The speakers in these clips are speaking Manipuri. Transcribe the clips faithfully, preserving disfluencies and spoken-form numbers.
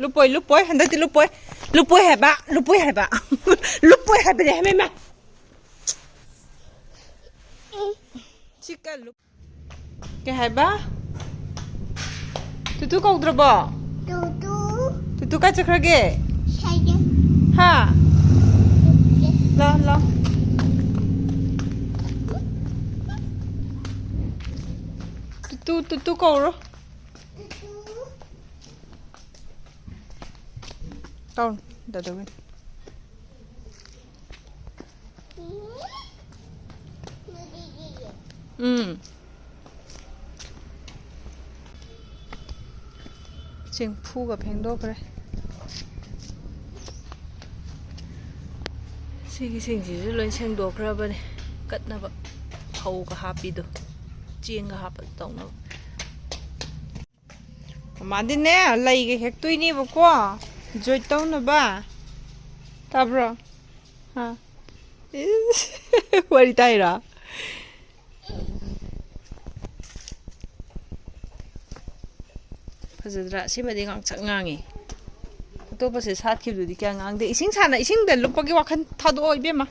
ꯂꯨꯞꯄꯣꯏ, ꯂꯨꯞꯄꯣꯏ, ꯍꯟꯗꯛꯇꯤ ꯂꯨꯞꯄꯣꯏ꯫ ꯂꯨꯞꯄꯣꯏ ꯍꯥꯏꯕ, ꯂꯨꯞꯄꯣꯏ ꯍꯥꯏꯕ꯫ ꯂꯨꯞꯄꯣꯏ ꯍꯥꯏꯕꯅꯦ ꯍꯥꯏꯕ, ꯏꯃꯥ꯫ ꯁꯤ ꯀ ꯂꯨꯞ-, ꯀꯩ ꯍꯥꯏꯕ? ꯇꯨꯇꯨ ꯀꯧꯗ꯭ꯔꯕꯣ? ꯇꯨꯇꯨ꯫ ꯇꯨꯇꯨ ꯀꯥꯏ ꯆꯠꯈ꯭ꯔꯒꯦ? ꯁꯥꯏꯗ꯫ ꯍꯥ? ꯆꯠꯈ꯭ꯔꯦ꯫ ꯂꯥꯎ, ꯂꯥꯎ꯫ ꯇꯨꯇꯨ, ꯇꯨꯇꯨ ꯀꯧꯔꯣ꯫ ꯇꯨꯇꯨ꯫ ꯀꯧꯔꯣ, ꯗꯥꯗꯥꯒꯤ꯫ ꯎꯝ꯫ ꯆꯦꯡꯐꯨꯒ ꯐꯦꯡꯗꯣꯛꯈ꯭ꯔꯦ꯫ ꯁꯤꯒꯤ ꯁꯤꯡꯁꯤꯁꯨ ꯂꯣꯏ ꯁꯦꯡꯗꯣꯛꯈ꯭ꯔꯕꯅꯦ꯫ ꯀꯠꯅꯕ ꯐꯧꯒ ꯍꯥꯞꯄꯤꯗꯣ, ꯆꯦꯡꯒ ꯍꯥꯞꯄ ꯇꯧꯅꯕ꯫ ꯃꯃꯥꯗꯤꯅꯦ, ꯂꯩꯒ ꯍꯦꯛꯇꯣꯏꯅꯦꯕꯀꯣ, ꯖꯣꯏ ꯇꯧꯅꯕ꯫ ꯇꯥꯕ꯭ꯔꯣ? ꯍꯥ? ꯏꯁ, ꯋꯥꯔꯤ ꯇꯥꯏꯔꯣ? ꯐꯖꯗ꯭ꯔꯥ? ꯁꯤꯃꯗꯤ ꯉꯥꯡꯁꯛ ꯉꯥꯡꯉꯤ꯫ ꯑꯇꯣꯞꯄꯁꯦ ꯁꯥꯠꯈꯤꯕꯗꯨꯗꯤ ꯀꯌꯥ ꯉꯥꯡꯗꯦ꯫ ꯏꯁꯤꯡ ꯁꯥꯟꯅ-, ꯏꯁꯤꯡꯗ ꯂꯨꯞꯄꯒꯤ ꯋꯥꯈꯜ ꯊꯥꯗꯣꯛꯑꯣ, ꯏꯕꯦꯝꯃ꯫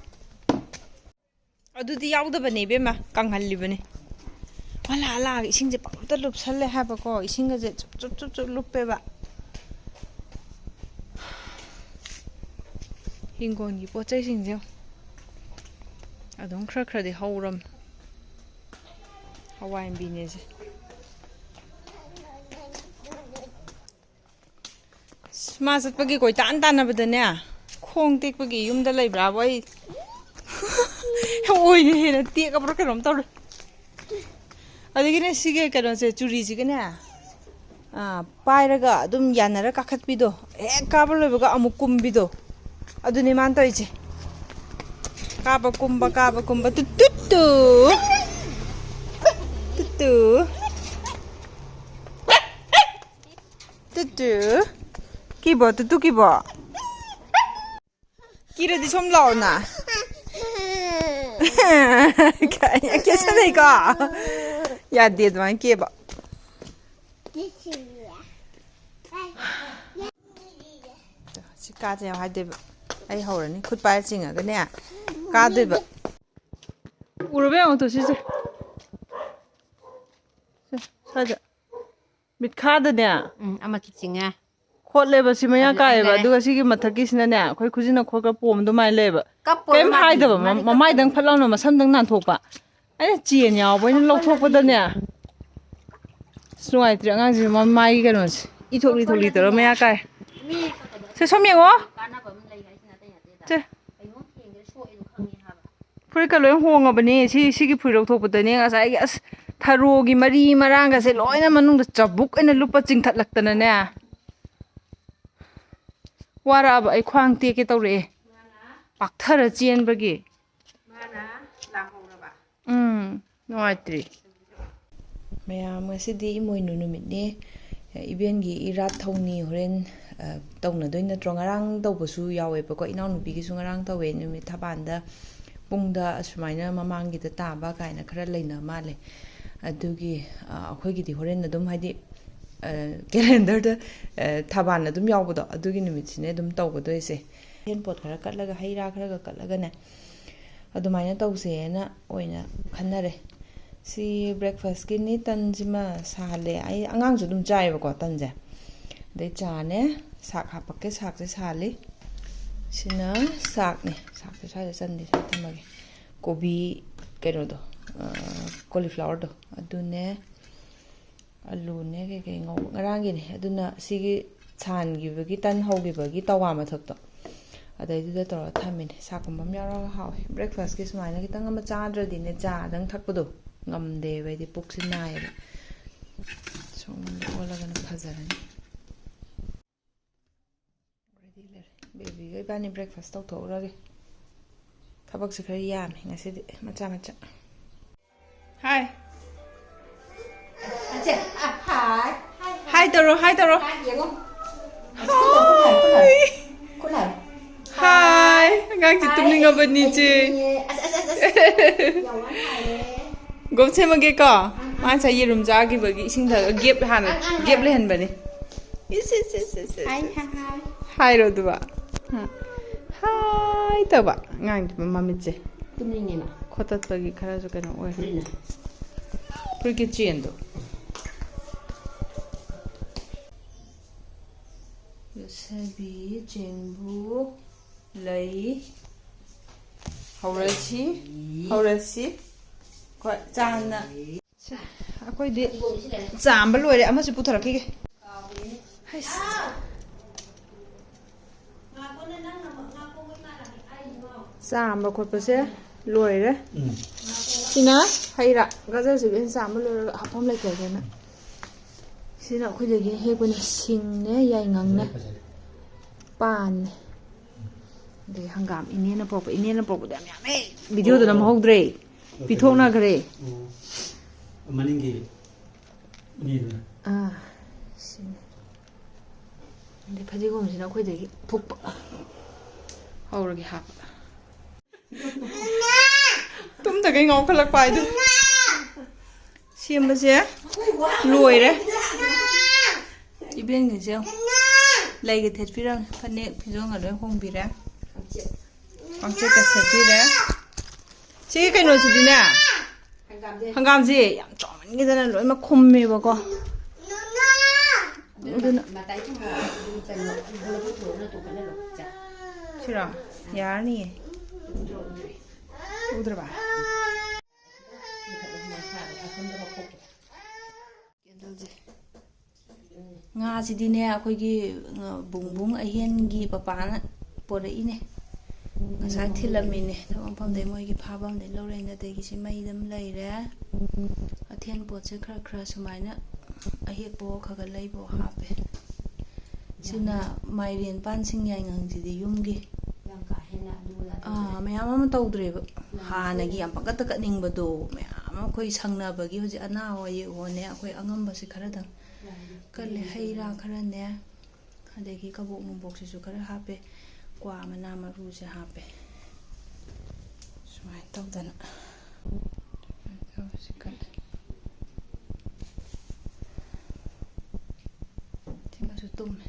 ꯑꯗꯨꯗꯤ ꯌꯥꯎꯗꯕꯅꯦ, ꯏꯕꯦꯝꯃ, ꯀꯪꯍꯜꯂꯤꯕꯅꯦ꯫ ꯃꯥ ꯂꯥꯛꯑ ꯂꯥꯛꯑꯒ ꯏꯁꯤꯡꯁꯦ ꯄꯪꯂꯨꯞꯇ ꯂꯨꯞꯁꯜꯂꯦ ꯍꯥꯏꯕꯀꯣ, ꯏꯁꯤꯡꯒꯁꯦ ꯆꯨꯞ ꯆꯨꯞ ꯆꯨꯞ ꯆꯨꯞ ꯂꯨꯞꯄꯦꯕ꯫ ꯍꯤꯡꯒꯣꯜꯒꯤ ꯄꯣꯠ ꯆꯩꯁꯤꯡꯁꯦ ꯑꯗꯨꯝ ꯈꯔ ꯈꯔꯗꯤ ꯍꯧꯔꯝ꯫ ꯍꯋꯥꯏ ꯃꯨꯕꯤꯅꯦꯁꯦ꯫ ꯑꯁ, ꯃꯥ ꯆꯠꯄꯒꯤ ꯀꯣꯏꯇꯥꯟ ꯇꯥꯟꯅꯕꯗꯅꯦ, ꯈꯣꯡ ꯇꯦꯛꯄꯒꯤ ꯌꯨꯝꯗ ꯂꯩꯕ꯭ꯔꯥꯕꯨ ꯑꯩ ꯑꯣꯏꯅ ꯍꯦꯟꯅ ꯇꯦꯛꯑꯕ꯭ꯔꯥ ꯀꯩꯅꯣꯝ ꯇꯧꯔꯦ꯫ ꯑꯗꯒꯤꯅꯦ, ꯁꯤꯒꯤ ꯀꯩꯅꯣꯁꯦ, ꯆꯨꯔꯤꯁꯤꯒꯅꯦ, ꯑꯥ, ꯄꯥꯏꯔꯒ ꯑꯗꯨꯝ ꯌꯥꯅꯔ ꯀꯥꯈꯠꯄꯤꯗꯣ, ꯍꯦꯛ ꯀꯥꯕ ꯂꯣꯏꯕꯒ ꯑꯃꯨꯛ ꯀꯨꯝꯕꯤꯗꯣ, ꯑꯗꯨꯅꯦ ꯃꯥꯅ ꯇꯧꯔꯤꯁꯦ꯫ ꯀꯥꯕ ꯀꯨꯝꯕ, ꯀꯥꯕ ꯀꯨꯝꯕ, ꯇꯨ ꯇꯨꯠ ꯇꯨ꯫ ꯇꯨ ꯇꯨ꯫ ꯇꯨꯇꯨ꯫ ꯀꯤꯕꯣ, ꯇꯨꯇꯨ ꯀꯤꯕꯣ? ꯀꯤꯔꯗꯤ ꯁꯣꯝ ꯂꯥꯛꯑꯣꯅ꯫ ꯀꯦꯁꯟꯅꯩꯀꯣ? ꯌꯥꯗꯦ ꯑꯗꯨꯃꯥꯏꯅ ꯀꯦꯕ꯫ ꯁꯤ ꯀꯥꯁꯦ ꯍꯥꯏꯗꯣꯏꯕ꯫ ꯑꯩ ꯍꯧꯔꯅꯤ꯫ ꯈꯨꯠ ꯄꯥꯏꯔ ꯆꯤꯡꯉꯒꯅꯦ ꯀꯥꯗꯣꯏꯕ꯫ ꯎꯔꯕ ꯌꯦꯡꯉꯣ ꯇꯣ ꯁꯤꯁꯦ꯫ ꯁꯦ, ꯁ꯭ꯋꯥꯏꯗ꯫ ꯃꯤꯠꯈꯥꯗꯅꯦ꯫ ꯎꯝ, ꯑꯃ ꯆꯤꯡꯉꯦ꯫ ꯈꯣꯠꯂꯦꯕ ꯁꯤ ꯃꯌꯥ ꯑꯗꯨ ꯀꯥꯏꯌꯦꯕ꯫ ꯑꯗꯨꯅꯦ꯫ ꯑꯗꯨꯒ ꯁꯤꯒꯤ ꯃꯊꯛꯀꯤꯁꯤꯅꯅꯦ ꯑꯩꯈꯣꯏ ꯈꯨꯖꯤꯟꯅ ꯈꯣꯠꯈ꯭ꯔ ꯄꯣꯝ ꯑꯗꯨꯃꯥꯏꯅ ꯂꯩꯌꯦꯕ꯫ ꯀꯞꯄꯣ ꯀꯩꯝ ꯑꯗꯨꯃꯥꯏꯅ ꯍꯥꯏꯗꯕ꯫ ꯃ-, ꯃꯥꯗꯤ ꯃꯃꯥꯏꯗꯪ ꯀꯞꯄꯣ꯫ ꯐꯠ ꯂꯥꯎꯅ ꯃꯁꯝꯗꯪ ꯅꯥꯟꯊꯣꯛꯄ꯫ ꯑꯩꯅ ꯆꯦꯟ ꯌꯥꯎꯕ ꯑꯩꯅ ꯂꯧꯊꯣꯛꯄꯗꯅꯦ꯫ ꯑꯁ, ꯅꯨꯡꯉꯥꯏꯇ꯭ꯔꯦ ꯑꯉꯥꯡꯁꯤꯁꯨ ꯃꯃꯥꯏꯒꯤ ꯀꯩꯅꯣꯁꯦ꯫ ꯏ ꯊꯣꯛꯂꯤ ꯊꯣꯛꯂꯤ ꯇꯧꯔ ꯃꯌꯥ ꯀꯥꯏ꯫ ꯁꯦ, ꯁꯣꯝ ꯌꯦꯡꯉꯣ꯫ ꯁꯦ꯫ ꯐꯨꯔꯤꯠꯀ ꯂꯣꯏ ꯍꯣꯡꯉꯕꯅꯦ꯫ ꯁꯤ, ꯁꯤꯒꯤ ꯐꯨꯔꯤꯠ ꯂꯧꯊꯣꯛꯄꯗꯅꯦ ꯉꯁꯥꯏꯒꯤ ꯑꯁ ꯊꯔꯣꯒꯤ ꯃꯔꯤ ꯃꯔꯥꯡꯒꯁꯦ ꯂꯣꯏꯅ ꯃꯅꯨꯡꯗ ꯆꯕꯨꯛ ꯑꯣꯏꯅ ꯂꯨꯞꯄ ꯆꯤꯡꯊꯠꯂꯛꯇꯅꯅꯦ꯫ ꯋꯥꯔꯛꯑꯕ ꯑꯩ ꯈ꯭ꯋꯥꯡ ꯇꯦꯛꯀꯦ ꯇꯧꯔꯛꯑꯦ꯫ ꯄꯥꯛꯊꯔ ꯆꯦꯟꯕꯒꯤ꯫ ꯃꯥꯅ ꯂꯥꯛꯍꯧꯔꯕ? ꯎꯝ, ꯅꯨꯡꯉꯥꯏꯇ꯭ꯔꯤ꯫ ꯃꯌꯥꯝ, ꯉꯁꯤꯗꯤ ꯏꯃꯣꯏꯅꯨ ꯅꯨꯃꯤꯠꯅꯤ꯫ ꯏꯕꯦꯟꯒꯤ ꯏꯔꯥꯠ ꯊꯧꯅꯤ ꯍꯣꯔꯦꯟ, ꯑ, ꯇꯧꯅꯗꯣꯏ ꯅꯠꯇ꯭ꯔꯣ? ꯉꯔꯥꯡ ꯇꯧꯕꯁꯨ ꯌꯥꯎꯋꯦꯕꯀꯣ꯫ ꯏꯅꯥꯎꯅꯨꯄꯤꯒꯤꯁꯨ ꯉꯔꯥꯡ ꯇꯧꯋꯦ꯫ ꯅꯨꯃꯤꯠ ꯊꯕꯥꯟꯗ ꯄꯨꯡꯗ ꯑꯁꯨꯃꯥꯏꯅ ꯃꯃꯥꯡꯒꯤꯗ ꯇꯥꯕ ꯀꯥꯏꯅ ꯈꯔ ꯂꯩꯅ ꯃꯥꯜꯂꯦ꯫ ꯑꯗꯨꯒꯤ, ꯑ, ꯑꯩꯈꯣꯏꯒꯤꯗꯤ ꯍꯣꯔꯦꯟ ꯑꯗꯨꯝ ꯍꯥꯏꯗꯤ, ꯑ, ꯀꯦꯂꯦꯟꯗꯔꯗ, ꯑ, ꯊꯕꯥꯟ ꯑꯗꯨꯝ ꯌꯥꯎꯕꯗꯣ, ꯑꯗꯨꯒꯤ ꯅꯨꯃꯤꯠꯁꯤꯅꯦ ꯑꯗꯨꯝ ꯇꯧꯒꯗꯣꯏꯁꯦ꯫ ꯍꯦꯟ ꯄꯣꯠ ꯈꯔ ꯀꯠꯂꯒ, ꯍꯩ ꯔꯥ ꯈꯔꯒ ꯀꯠꯂꯒꯅꯦ, ꯑꯗꯨꯃꯥꯏꯅ ꯇꯧꯁꯦꯅ ꯑꯣꯏꯅ ꯈꯟꯅꯔꯦ꯫ ꯁꯤ breakfastꯀꯤꯅꯤ꯫ ꯇꯟꯁꯤꯃ ꯁꯥꯍꯜꯂꯦ꯫ ꯑꯩ, ꯑꯉꯥꯡꯁꯨ ꯑꯗꯨꯝ ꯆꯥꯏꯌꯦꯕꯀꯣ ꯇꯟꯁꯦ꯫ ꯑꯗꯩ ꯆꯥꯅꯦ, ꯁꯥꯛ ꯍꯥꯞꯄꯛꯀꯦ, ꯁꯥꯛꯁꯦ ꯁꯥꯍꯜꯂꯤ꯫ ꯁꯤꯅ ꯁꯥꯛꯅꯦ꯫ ꯁꯥꯛꯁꯦ ꯁ꯭ꯋꯥꯏꯗ ꯆꯟꯗꯤ ꯁ꯭ꯋꯥꯏꯗ ꯊꯝꯃꯒꯦ꯫ ꯀꯣꯕꯤ ꯀꯩꯅꯣꯗꯣ, ꯑ, cauliflowerꯗꯣ ꯑꯗꯨꯅꯦ꯫ ꯑꯂꯨꯅꯦ ꯀꯩꯀꯩ ꯉꯧꯕ ꯉꯔꯥꯡꯒꯤꯅꯦ꯫ ꯑꯗꯨꯅ ꯁꯤꯒꯤ ꯁꯥꯍꯟꯈꯤꯕꯒꯤ, ꯇꯟ ꯍꯧꯈꯤꯕꯒꯤ ꯇꯋꯥ ꯃꯊꯛꯇꯣ ꯑꯗꯩꯗꯨꯗ ꯇꯧꯔꯒ ꯊꯝꯃꯤꯅꯦ꯫ ꯁꯥꯛꯀꯨꯝꯕ ꯑꯃ ꯌꯥꯎꯔꯒ ꯍꯥꯎꯋꯦ꯫ Breakfastꯀꯤ ꯁꯨꯃꯥꯏꯅ ꯈꯤꯇꯪ ꯑꯃ ꯆꯥꯗ꯭ꯔꯗꯤꯅꯦ, ꯆꯥꯗꯪ ꯊꯛꯄꯗꯣ ꯉꯝꯗꯦꯕ ꯑꯩꯗꯤ, ꯄꯨꯛꯁꯦ ꯅꯥꯏꯌꯦꯕ꯫ ꯁꯣꯝꯗ ꯑꯣꯜꯂꯒꯅ ꯐꯖꯔꯅꯤ꯫ Ready ꯂꯩꯔꯦ꯫ Babyꯒ ꯏꯕꯥꯅꯤ breakfast ꯇꯧꯊꯣꯛꯎꯔꯒꯦ꯫ ꯊꯕꯛꯁꯦ ꯈꯔ ꯌꯥꯝꯃꯦ ꯉꯁꯤꯗꯤ, ꯃꯆꯥ ꯃꯆꯥ꯫ Hi꯫ ꯑꯆꯦ, ꯑ, hi꯫ Hi ꯇꯧꯔꯣ, hi ꯇꯧꯔꯣ꯫ Hi ꯌꯦꯡꯉꯣ꯫ Hi꯫ Hi꯫ ꯑꯉꯥꯡꯁꯦ ꯇꯨꯝꯅꯤꯡꯉꯕꯅꯤ, ꯏꯆꯦ꯫ ꯑꯁ, ꯑꯁ, ꯑꯁ, ꯑꯁ꯫ ꯌꯥꯝ ꯋꯥꯅ ꯍꯥꯏꯔꯦ꯫ ꯒꯣꯞ ꯁꯦꯝꯃꯒꯦꯀꯣ꯫ ꯃꯥ ꯉꯁꯥꯏ ꯌꯦꯔꯨꯝ ꯆꯥꯈꯤꯕꯒꯤ ꯏꯁꯤꯡ ꯊꯛꯑꯒ gap ꯍꯥꯟꯅ, gap ꯂꯩꯍꯟꯕꯅꯤ꯫ ꯏꯁ, ꯏꯁ, ꯏꯁ, ꯏꯁ, ꯏꯁ, ꯍꯥꯏ, ꯏꯁ꯫ ꯍꯥꯏ, ꯍꯥꯏ꯫ ꯍꯥꯏꯔꯣ ꯑꯗꯨꯒ꯫ ꯎꯝ꯫ ꯍꯥꯏ ꯇꯧꯕ꯫ ꯑꯉꯥꯡꯗꯨ ꯃꯃꯤꯠꯁꯦ ꯇꯨꯝꯅꯤꯡꯉꯦ ꯃꯥ꯫ ꯈꯣꯠꯇꯠꯄꯒꯤ ꯈꯔꯁꯨ ꯀꯩꯅꯣ ꯑꯣꯏ꯫ ꯐꯨꯔꯤꯠꯅ꯫ ꯐꯨꯔꯤꯠꯀꯤ ꯆꯦꯟꯗꯣ꯫ ꯌꯣꯠꯁꯕꯤ, ꯆꯦꯡꯕꯨ, ꯂꯩ꯫ ꯍꯧꯔꯁꯤ, ꯍꯧꯔꯁꯤ꯫ ꯍꯣꯏ, ꯆꯥꯟꯅ꯫ ꯁꯦ, ꯑꯩꯈꯣꯏꯗꯤ ꯆꯥꯝꯕ ꯂꯣꯏꯔꯦ꯫ ꯑꯃꯁꯨ ꯄꯨꯊꯣꯔꯛꯈꯤꯒꯦ꯫ ꯍꯩꯁ꯫ ꯆꯥꯝꯕ ꯈꯣꯠꯄꯁꯦ ꯂꯣꯏꯔꯦ꯫ ꯎꯝ꯫ ꯁꯤꯅ ꯍꯩ ꯔꯥ, ꯒꯖꯔꯁꯤꯒ ꯑꯩꯅ ꯆꯥꯝꯕ ꯂꯣꯏꯔꯒ ꯍꯥꯞꯐꯝ ꯂꯩꯇꯗꯅ꯫ ꯁꯤꯅ ꯑꯩꯈꯣꯏꯗꯒꯤ ꯍꯦꯛꯄꯅꯦ, ꯁꯤꯡꯅꯦ, ꯌꯥꯏꯉꯪꯅꯦ, ꯐꯖꯔꯦ꯫ ꯄꯥꯟꯅꯦ꯫ ꯑꯗꯩ ꯍꯪꯒꯥꯝ ꯏꯅꯦꯅ ꯄꯣꯛꯄ, ꯏꯅꯦꯅ ꯄꯣꯛꯄꯗ ꯌꯥꯝ ꯌꯥꯝꯃꯦ꯫ ꯚꯤꯗꯤꯑꯣꯗ ꯑꯣ, ꯑꯣ꯫ ꯅꯝꯍꯧꯗ꯭ꯔꯦ꯫ ꯑꯣ, ꯄꯤꯊꯣꯛꯅꯈ꯭ꯔꯦ꯫ ꯑꯣ, ꯃꯅꯤꯡꯒꯤ ꯏꯅꯦꯗꯨꯅ꯫ ꯑꯥ, ꯁꯤꯅꯦ꯫ ꯑꯗꯩ ꯐꯗꯤꯒꯣꯝꯁꯤꯅ ꯑꯩꯈꯣꯏꯗꯒꯤ ꯐꯨꯛꯄ꯫ ꯍꯧꯔꯒꯦ ꯍꯥꯞꯄ꯫ ꯇꯨꯝꯗꯈꯩ ꯉꯥꯎꯈꯠꯂꯛꯄ ꯍꯥꯏꯗꯨ꯫ ꯁꯦꯝꯕꯁꯦ ꯂꯣꯏꯔꯦ꯫ ꯏꯕꯦꯟꯒꯤꯁꯦ ꯂꯩꯒ ꯊꯦꯠꯄꯤꯔꯝꯃꯦ꯫ ꯐꯅꯦꯛ ꯐꯤꯖꯣꯜꯒ ꯂꯣꯏ ꯍꯣꯡꯕꯤꯔꯦ꯫ ꯄꯥꯡꯆꯦꯠꯀ ꯁꯦꯠꯄꯤꯔꯦ꯫ ꯁꯤꯒꯤ ꯀꯩꯅꯣꯁꯤꯗꯤꯅꯦ, ꯍꯪꯒꯥꯝꯁꯦ ꯌꯥꯝ ꯆꯥꯎꯃꯟꯈꯤꯗꯅ ꯂꯣꯏꯅꯃꯛ ꯈꯨꯝꯃꯦꯕꯀꯣ꯫ ꯑꯗꯨꯅ ꯁꯤꯔꯣ? ꯌꯥꯔꯅꯤꯌꯦ꯫ ꯎꯗ꯭ꯔꯕ? ꯀꯦꯟꯗꯜꯁꯦ꯫ ꯉꯥꯁꯤꯗꯤꯅꯦ, ꯑꯩꯈꯣꯏꯒꯤ, ꯑ, ꯕꯨꯡꯕꯨꯡ ꯑꯍꯦꯟꯒꯤ ꯄꯄꯥꯅ ꯄꯣꯔꯛꯏꯅꯦ꯫ ꯉꯁꯥꯏ ꯊꯤꯜꯂꯝꯃꯤꯅꯦ ꯊꯕꯛ ꯃꯐꯝꯗꯩ, ꯃꯣꯏꯒꯤ ꯐꯥꯐꯝꯗꯩ ꯂꯧꯔꯛꯏꯅꯦ꯫ ꯑꯗꯒꯤ ꯁꯤ ꯃꯩꯗ ꯑꯃ ꯂꯩꯔꯦ꯫ ꯑꯊꯦꯟ ꯄꯣꯠꯁꯦ ꯈꯔ ꯈꯔ ꯁꯨꯃꯥꯏꯅ ꯑꯍꯦꯛꯄ ꯈꯔ ꯈꯔ ꯂꯩꯕ ꯍꯥꯞꯄꯦ꯫ ꯁꯤꯅ ꯃꯥꯏꯔꯦꯟ ꯄꯥꯟꯁꯤꯡ ꯌꯥꯏꯉꯪꯁꯤꯗꯤ ꯌꯨꯝꯒꯤ꯫ ꯌꯥꯝ ꯀꯥ ꯍꯦꯟꯅ ꯑꯗꯨ ꯑꯗꯥ ꯑꯥ, ꯇꯧꯗ꯭ꯔꯦ꯫ ꯃꯌꯥꯝ ꯑꯃ ꯇꯧꯗ꯭ꯔꯦꯕ꯫ ꯌꯥꯝ ꯍꯥꯟꯅꯒꯤ ꯇꯧꯗ꯭ꯔꯦ꯫ ꯌꯥꯝ ꯄꯪꯀꯠꯇ ꯀꯠꯅꯤꯡꯕꯗꯣ ꯃꯌꯥꯝ ꯑꯃ ꯑꯩꯈꯣꯏ ꯁꯪꯅꯕꯒꯤ ꯍꯧꯖꯤꯛ ꯑꯅꯥ ꯑꯌꯦꯛ ꯍꯣꯅꯦ ꯑꯩꯈꯣꯏ ꯑꯉꯝꯕꯁꯦ ꯈꯔꯗꯪ ꯌꯥꯝ ꯀꯜꯂꯦ꯫ ꯍꯩ ꯔꯥ ꯈꯔꯅꯦ, ꯑꯗꯒꯤ ꯀꯕꯣꯛ ꯅꯨꯡꯕꯣꯛꯁꯤꯁꯨ ꯈꯔ ꯍꯥꯞꯄꯦ, ꯀ꯭ꯋꯥ ꯃꯅꯥ ꯃꯔꯨꯁꯦ ꯍꯥꯞꯄꯦ꯫ ꯁꯨꯃꯥꯏꯅ ꯇꯧꯗꯅ ꯁꯨꯃꯥꯏꯅ ꯇꯧꯔꯁꯤ ꯀꯠꯂꯦ꯫ ꯁꯤꯃꯁꯨ ꯇꯨꯝꯃꯦ꯫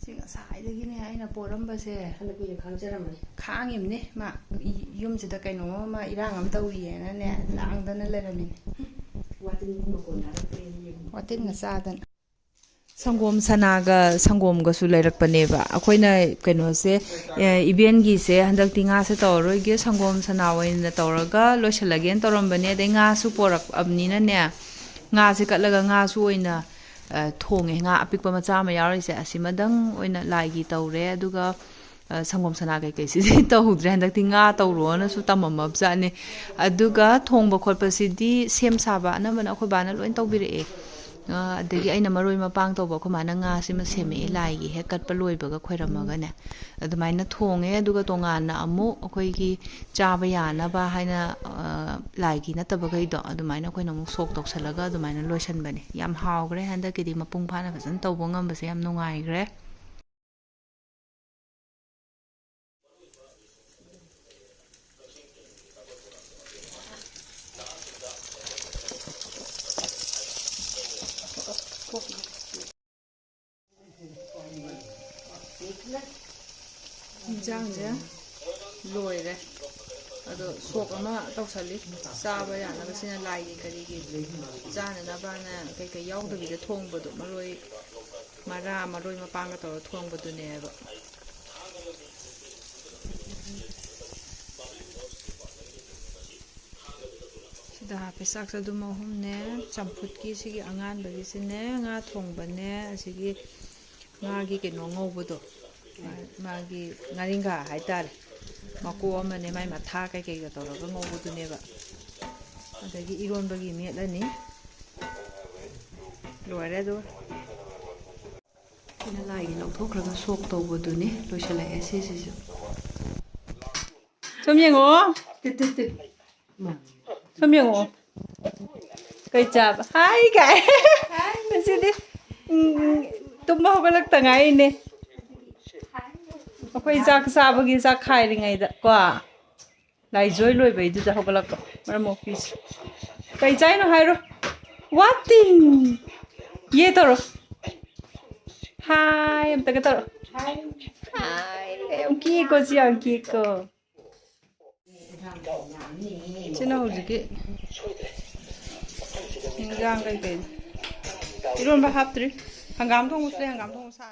ꯁꯤ ꯉꯁꯥꯏꯗꯒꯤꯅꯦ ꯑꯩꯅ ꯄꯣꯔꯝꯕꯁꯦ꯫ ꯍꯟꯗꯛ ꯀꯨꯏꯅ ꯈꯥꯡꯖꯔꯝꯃꯅꯤ꯫ ꯈꯥꯡꯉꯤꯕꯅꯦ ꯃꯥ꯫ ꯌꯨꯝꯁꯤꯗ ꯀꯩꯅꯣꯝꯃ ꯏꯔꯥꯡ ꯑꯃ ꯇꯧꯔꯤꯌꯦꯅꯅꯦ, ꯂꯥꯡꯗꯅ ꯂꯩꯔꯝꯃꯤꯅꯦ꯫ ꯋꯥꯇꯤꯟ ꯃꯈꯣꯟ ꯇꯥꯔꯛꯇ꯭ꯔꯦꯅ ꯌꯦꯡꯉꯨ꯫ ꯋꯥꯇꯤꯟꯒ ꯆꯥꯗꯅ꯫ ꯁꯪꯒꯣꯝ ꯁꯅꯥꯒ ꯁꯪꯒꯣꯝꯒꯁꯨ ꯂꯩꯔꯛꯄꯅꯦꯕ꯫ ꯑꯩꯈꯣꯏꯅ ꯀꯩꯅꯣꯁꯦ, ꯑꯦ, ꯏꯕꯦꯟꯒꯤꯁꯦ ꯍꯟꯗꯛꯇꯤ ꯉꯥꯁꯦ ꯇꯧꯔꯔꯣꯏꯒꯦ, ꯁꯪꯒꯣꯝ ꯁꯅꯥ ꯑꯣꯏꯅ ꯇꯧꯔꯒ ꯂꯣꯏꯁꯤꯜꯂꯒꯦꯅ ꯇꯧꯔꯝꯕꯅꯦ꯫ ꯑꯗꯩ ꯉꯥꯁꯨ ꯄꯣꯔꯛꯑꯕꯅꯤꯅꯅꯦ, ꯉꯥꯁꯦ ꯀꯠꯂꯒ ꯉꯥꯁꯨ ꯑꯣꯏꯅ, ꯑ, ꯊꯣꯡꯉꯦ꯫ ꯉꯥ ꯑꯄꯤꯛꯄ ꯃꯆꯥ ꯑꯃ ꯌꯥꯎꯔꯤꯁꯦ, ꯑꯁꯤꯃꯗꯪ ꯑꯣꯏꯅ ꯂꯥꯏꯒꯤ ꯇꯧꯔꯦ꯫ ꯑꯗꯨꯒ, ꯑ, ꯁꯪꯒꯣꯝ ꯁꯅꯥ ꯀꯩꯀꯩꯁꯤꯗꯤ ꯇꯧꯗ꯭ꯔꯦ꯫ ꯍꯟꯗꯛꯇꯤ ꯉꯥ ꯇꯧꯔꯣꯅꯁꯨ ꯇꯝꯃꯝꯃꯕꯖꯥꯠꯅꯤ꯫ ꯑꯗꯨꯒ ꯊꯣꯡꯕ ꯈꯣꯠꯄꯁꯤꯗꯤ ꯁꯦꯝ ꯁꯥꯕ ꯑꯅꯝꯕꯅ ꯑꯩꯈꯣꯏ ꯕꯥꯅ ꯂꯣꯏ ꯇꯧꯕꯤꯔꯛꯑꯦ꯫ ꯑ, ꯑꯗꯒꯤ ꯑꯩꯅ ꯃꯔꯣꯏ ꯃꯄꯥꯡ ꯇꯧꯕ ꯑꯩꯈꯣꯏ ꯃꯥꯅ ꯉꯥꯁꯤꯃ ꯁꯦꯝꯃꯛꯑꯦ, ꯂꯥꯏꯒꯤ ꯍꯦꯛ ꯀꯠꯄ ꯂꯣꯏꯕꯒ ꯈꯣꯏꯔꯝꯃꯒꯅꯦ꯫ ꯑꯗꯨꯃꯥꯏꯅ ꯊꯣꯡꯉꯦ꯫ ꯑꯗꯨꯒ ꯇꯣꯉꯥꯟꯅ ꯑꯃꯨꯛ ꯑꯩꯈꯣꯏꯒꯤ ꯆꯥꯕ ꯌꯥꯅꯕ ꯍꯥꯏꯅ, ꯑ, ꯂꯥꯏꯒꯤ ꯅꯠꯇꯕꯈꯩꯗꯣ ꯑꯗꯨꯃꯥꯏꯅ ꯑꯩꯈꯣꯏꯅ ꯑꯃꯨꯛ ꯁꯣꯛ ꯇꯧꯁꯜꯂꯒ ꯑꯗꯨꯃꯥꯏꯅ ꯂꯣꯏꯁꯟꯕꯅꯦ꯫ ꯌꯥꯝ ꯍꯥꯎꯈ꯭ꯔꯦ ꯍꯟꯗꯛꯀꯤꯗꯤ, ꯃꯄꯨꯡ ꯐꯥꯅ ꯐꯖꯅ ꯇꯧꯕ ꯉꯝꯕꯁꯦ ꯌꯥꯝ ꯅꯨꯡꯉꯥꯏꯈ꯭ꯔꯦ꯫ ꯏꯟꯁꯥꯡꯁꯦ ꯂꯣꯏꯔꯦ꯫ ꯑꯗꯣ ꯁꯣꯛ ꯑꯃ ꯇꯧꯁꯜꯂꯤ꯫ ꯆꯥꯕ ꯌꯥꯅꯕ, ꯁꯤꯅ ꯂꯥꯏꯒꯤ ꯀꯔꯤꯒꯤ ꯆꯥꯅꯅꯕꯅ ꯀꯩꯀꯩ ꯌꯥꯎꯗꯕꯤꯗ ꯊꯣꯡꯕꯗꯣ, ꯃꯔꯣꯏ ꯃꯔꯥ, ꯃꯔꯣꯏ ꯃꯄꯥꯡꯒ ꯇꯧꯔ ꯊꯣꯡꯕꯗꯨꯅꯦꯕ꯫ ꯁꯤꯗ ꯍꯥꯞꯄꯦ꯫ ꯆꯥꯛ ꯆꯗꯨꯝ ꯑꯍꯨꯝꯅꯦ, ꯆꯝꯐꯨꯠꯀꯤ ꯁꯤꯒꯤ ꯑꯉꯥꯟꯕꯒꯤꯁꯤꯅꯦ, ꯉꯥ ꯊꯣꯡꯕꯅꯦ, ꯑꯁꯤꯒꯤ ꯉꯥꯒꯤ ꯀꯩꯅꯣ ꯉꯧꯕꯗꯣ, ꯃꯥꯒꯤ ꯉꯥꯔꯤꯡꯈꯥ ꯍꯥꯏꯇꯥꯔꯦ, ꯃꯀꯣꯛ ꯑꯃꯅꯦ, ꯃꯥꯏ ꯃꯊꯥ ꯀꯩꯀꯩꯒ ꯇꯧꯔꯒ ꯉꯧꯕꯗꯨꯅꯦꯕ꯫ ꯑꯗꯒꯤ ꯏꯔꯣꯟꯕꯒꯤ ꯃꯦꯠꯂꯅꯤ꯫ ꯂꯣꯏꯔꯦ ꯑꯗꯨꯒ꯫ ꯁꯤꯅ ꯂꯥꯏꯒꯤ ꯂꯧꯊꯣꯛꯈ꯭ꯔꯒ ꯁꯣꯛ ꯇꯧꯕꯗꯨꯅꯤ꯫ ꯂꯣꯏꯁꯤꯜꯂꯛꯑꯦ ꯁꯤꯁꯤꯁꯨ꯫ ꯁꯨꯝ ꯌꯦꯡꯉꯣ꯫ ꯇꯤꯠ, ꯇꯤꯠ, ꯇꯤꯠ꯫ ꯁꯨꯝ ꯌꯦꯡꯉꯣ꯫ ꯀꯩ ꯆꯥꯕ? ꯍꯥꯏ ꯀꯥꯏ꯫ ꯉꯁꯤꯗꯤ, ꯎꯝ, ꯇꯨꯝꯕ ꯍꯧꯒꯠꯂꯛꯇ ꯉꯥꯏꯔꯤꯅꯦ꯫ ꯑꯩꯈꯣꯏ ꯆꯥꯛ ꯆꯥꯕꯒꯤ ꯆꯥꯛ ꯈꯥꯏꯔꯤꯉꯩꯗ ꯀꯣ, ꯂꯥꯏꯖꯣꯏ ꯂꯣꯏꯕꯩꯗꯨꯗ ꯍꯧꯒꯠꯂꯛꯄ ꯃꯔꯝ ꯃꯣꯛꯄꯤꯁꯦ꯫ ꯀꯩ ꯆꯥꯏꯅꯣ ꯍꯥꯏꯔꯣ꯫ ꯋꯥꯇꯤꯟ! ꯌꯦ ꯇꯧꯔꯣ꯫ ꯍꯥꯏ ꯑꯝꯇꯒ ꯇꯧꯔꯣ꯫ ꯍꯥꯏ꯫ ꯌꯥꯝ ꯀꯤꯀꯣ, ꯁꯤ ꯌꯥꯝ ꯀꯤꯀꯣ꯫ ꯁꯤꯅ ꯍꯧꯖꯤꯛꯀꯤ ꯍꯤꯟꯖꯥꯡ ꯀꯩꯀꯩ꯫ ꯏꯔꯣꯟꯕ ꯍꯥꯞꯇ꯭ꯔꯤ꯫ ꯍꯪꯒꯥꯝ ꯊꯣꯡꯕꯁꯨ ꯂꯩ, ꯍꯪꯒꯥꯝ ꯊꯣꯡꯕ ꯁꯥꯔꯦ꯫